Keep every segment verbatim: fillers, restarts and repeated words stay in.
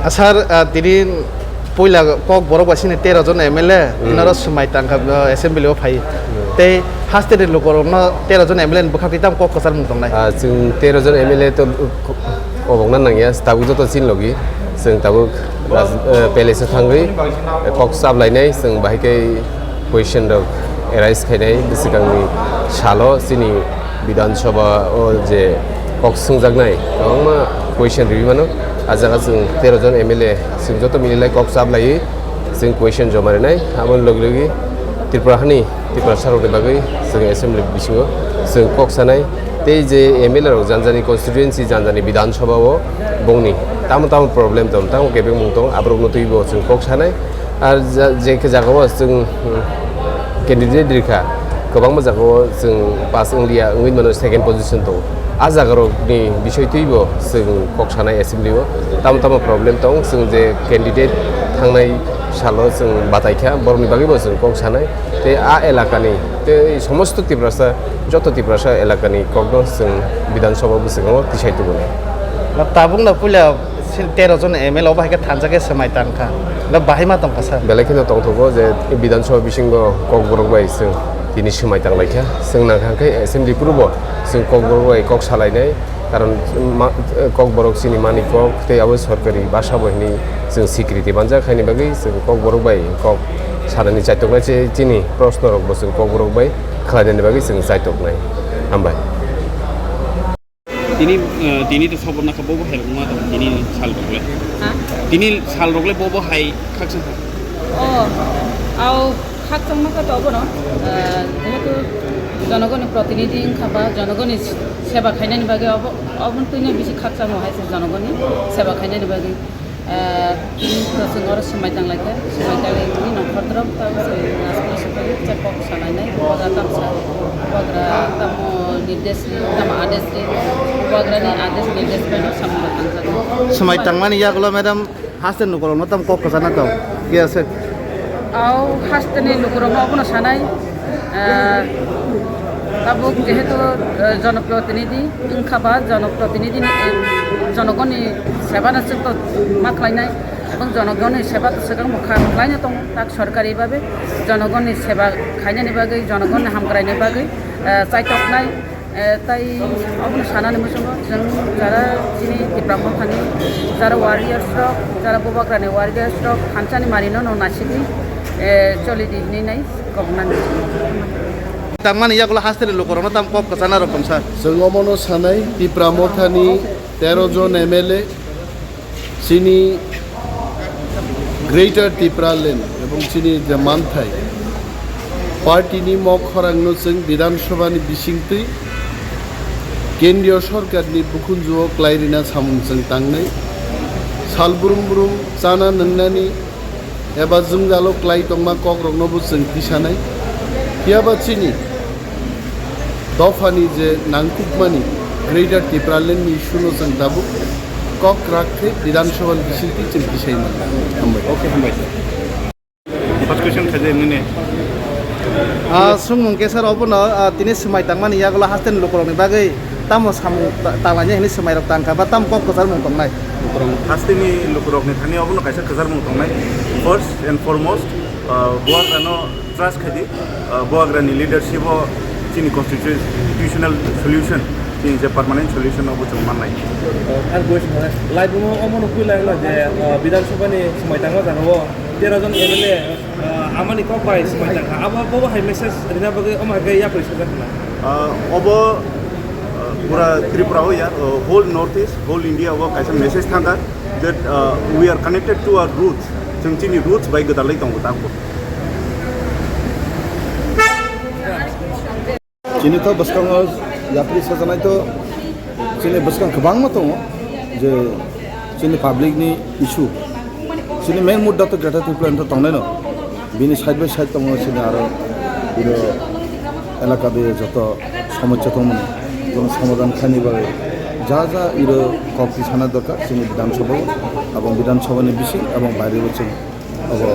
Ah, sir, ah, tini puila kok borok bai sini tero jon M L A, hmm, inoro swmai tangkha, ah, assembly o phai. Hmm. Tei haste ni lukorokno tero jon M L A ni bwkhak twi tamo kok kwchar mung tongnai? Ah, chwng tero jon M L A to kobokna nangya, tabuk joto chin logi. Chwng tabuk raj-, eh, palace o thangwi, eh, kok chaplainai, chwng bahai khe question rok arise khainai bwswkangni salo chini Bidhan Sabha o je kok swngjaknai kwbangma question riwi mano. A jaga chwng tero jon M L A chwng joto mililai kok chaplaiwi chwng question joma rinai. Aboni logi logi Tripura hani Tiprasa rokni bagwi chwng assembly bisingo chwng kok sanai. Tei je M L A rok jani jani constituency, jani jani Bidhan Sabha o bongni tamo tamo problem tong, tamo kebengmung tong, aborokno twibo chwng kok sanai. Ar ja-, je khe jagao chwng, hmm, candidate rikha, kwbangma jagao chwng pass wngya wngwi mano, second position tongo. A jagarokni bisoi twibo chwng kok sanai assembly o. Tamo tamo problem tong, chwng je candidate thangnai salo chwng bataikha, borokni bagwibo chwng kok sanai. Tei a elakani, tei somosto Tiprasa, joto Tiprasa elakani kokno chwng Bidhan Sabha bwskango tisai tubunai. Tabukno puila tero jon M L A obo hai khe thansa khe swmai tangkha. Bahai ma tongkha sir. Belai kheno tongthogo je Bidhan Sabha bisingo kokborok bai chwng tini swmai tanglaikha. Chwng nangkha khe assembly phuru bo chwng kokborok bai kok salainai. Karon ma-, kokborok chini mani kok tei abo sorkari basa bo hinwi chwng sikriti manjak, haini bagwi chwng kokborok bai kok sanani chaitoknai, che chini proshno rok bo chwng kokborok bai khlainani bagwi chwng chaitoknai. Hambai. Tini, eh, tini to sobor nakha, bobo hai rok ma to tini sal rok le. Ha? Tini sal rok le bobo hai khaksa. Oh, au khakchangma kha to obono, eh, jehetu jonogoni protinidhi wngkha ba jonogoni seba khainani bagwi obo, oboni twino bisi khakchangma hai se jonogoni seba khainani bagwi. Eh, tini to chwng oro swmai tanglaikha, swmai tanglaikha nini nongkhor drop tamo chwng aswk aswk khe kok salainai, bubagra tamsa, bubagra tamo nirdesh ri, tamo adesh ri, bubagrani adesh nirdesh bai no samung rok tangjago. Swmai tangmani yagulo, madam, haste ni lukurokno tamo kok kwchana tong, phiya se. Au haste ni lukurokno obono sanai, eh, tabuk jehetu, eh, jonoprotinidhi wngkha ba jonoprotinidhi ni, eh, jonogoni seba no chwng to ma khlainai, ebong jonogoni seba to swkang bo kha-, khlaina tongo, tak sorkari babe jonogoni seba khainani bagwi, jonogoni hamkraini bagwi, eh, chaitoknai. Eh, tai obono sanani muchungo chwng jara chini Tipra Mothani jara warriors rok, jara bubagrani warriors rok thansani manino no naisidi, eh, cholidi hinwi nai koboknani. Tangmani yagulo hasteni lukurokno tam kok kwchana rok tong sir. Chwng omono sanai Tipra Mothani tero jon M L A, chini Greater Tipraland ebong chini je manthai party ni mok khorang no chwng Bidhan Sabha ni bisingtwi Kendriya Sorkar ni bukhunju o klai rina samung chwng tangnai. Sal brum brum chana nwngnani eba jwngjalo klai tongma kokrokno bo chwng tisanai. Phiyaba chini dophani je nangkukmani Greater Tipraland ni issue no chwng tabuk kok krak khe Bidhan Sabha ni bisingtwi chwng tisai mano. Hambai. Okay, hambai sir. First question khaje nini. Ah, sungmung kesa rok bono, ah, tini swmai tangmani yagulo hasteni lukurokni bagwi tamo samung ta-, tanglainai hinwi swmai rok tangkha ba tamo kok kwchar mung tongnai? Lukurok hasteni lukurokni thani obono kaisa kwchar mung tongnai. First and foremost, ah, bubagrano trust khaidi, ah, bubagrani leadership o chini constitutional solution, chini je permanent solution obo chwng mannai. Ang question, laibuma omono puila hwnla je, ah, Bidhan Sabha ni swmai tangma jagao tero jon M L A, ah, amani kok bai swmai tangkha. Abo, bobo hai message rina bagwi omo hai khe yapri sajak hwnla. Ah, obo, ah, pura Tripura o ya, ah, whole North East, whole India o kaisa message thangkha that, ah, we are connected to our roots. Chwng chini roots bai gwdalwi tongo tangbo. Chini to bwskango yapri sajanai to chini bwskang kwbangma tongo je chini public ni issue, chini main mudda to Greater Tipraland to tongnai no, bini side by side tongo chini aro bini elaka de joto somosya tongmani, jono somadhan khaini bagwi ja ja iro kok tisana dorkar chini Bidhan Sabha o, abong Bidhan Sabha ni bising abong baire bo chwng. Obo.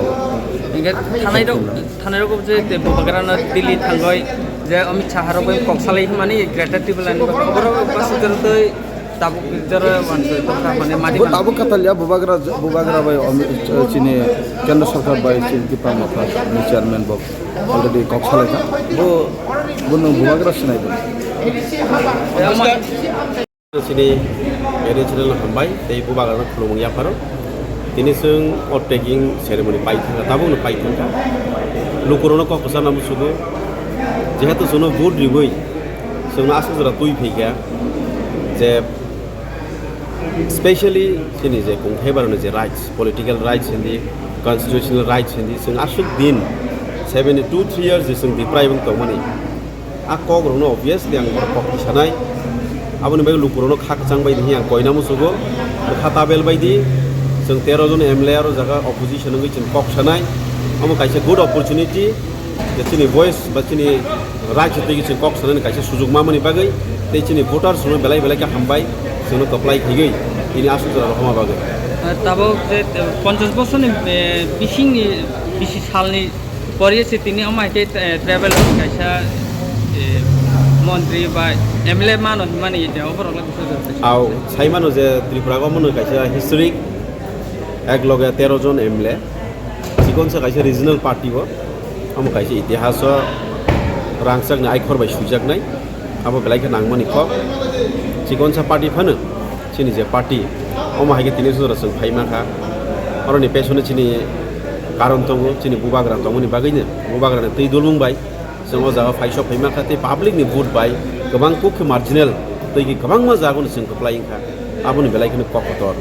Hingke thanai rok, thanai rok je te bubagrano Delhi thangoi je Amit Shah rok bai kok salai hwnmani Greater Tipraland ni bagwi. Oborok bwswk jorotoi Tabuk jora manso tongkha mane madi bo tabuk katalya bubagra, bubagra bai om-, chini kendra sarkar bai chini Tipra Motha ni chairman bo already kok salaikha. Bo, bo nung bubagra sinai bo. Chini media channel no hambai tei bubagra no khulumung yapharo. Tini chwng oath taking ceremony pai thangkha, tabuk no pai thangkha. Lukurok no kok kwchangna musugo. Jehetu chwngno vote riwi chwngno aswk jora twi phaikha je specially chini je kungthai baroni je rights, political rights hindi, constitutional rights hindi, chwng aswk din seventy two three years je chwng deprive wng tongmani. A kok rokno obviously ang borok kok tisanai. Aboni bagwi lukurokno kha kwchang bai di ang koina musugo. Kha tabel bai di, chwng tero jon M L A aro jaga opposition wngwi chwng kok sanai. Omo kaisa good opportunity. Je chini voice ba chini right twi chini kok sanani kaisa sujuk mamani bagwi tei chini voters rokno belai belai khe hambai chwngno kwplai khaiwi tini aswk jora rohorma bagwi. Tabuk je, eh, ponchash bosorni, eh, bisingni, bisi salni poriye se tini omo hai khe, eh, travel kaisa, eh, montri ba M L A mano himani, eh, oborok le bwsajak. Au, sai mano je Tripura o mano kaisa historic, ek loge tero jon M L A. Chikonsa kaisa regional party bo, omo kaisa itihaso rangchakni aikhor bai swijaknai, abo belai khe nangmani kok. Chikonsa party phano chini je party, omo hai khe tini sodra chwng phai mankha. Oroni pesone chini karon tongo, chini bubagra tongmani bagwino, bubagrani twi dulmung bai chwng o jaga phai sok phai mankha, tei public ni vote bai kwbang kuk khe marginal twi khe kwbangma jaga no chwng kwplai wngkha, aboni belai kheno kok kotor.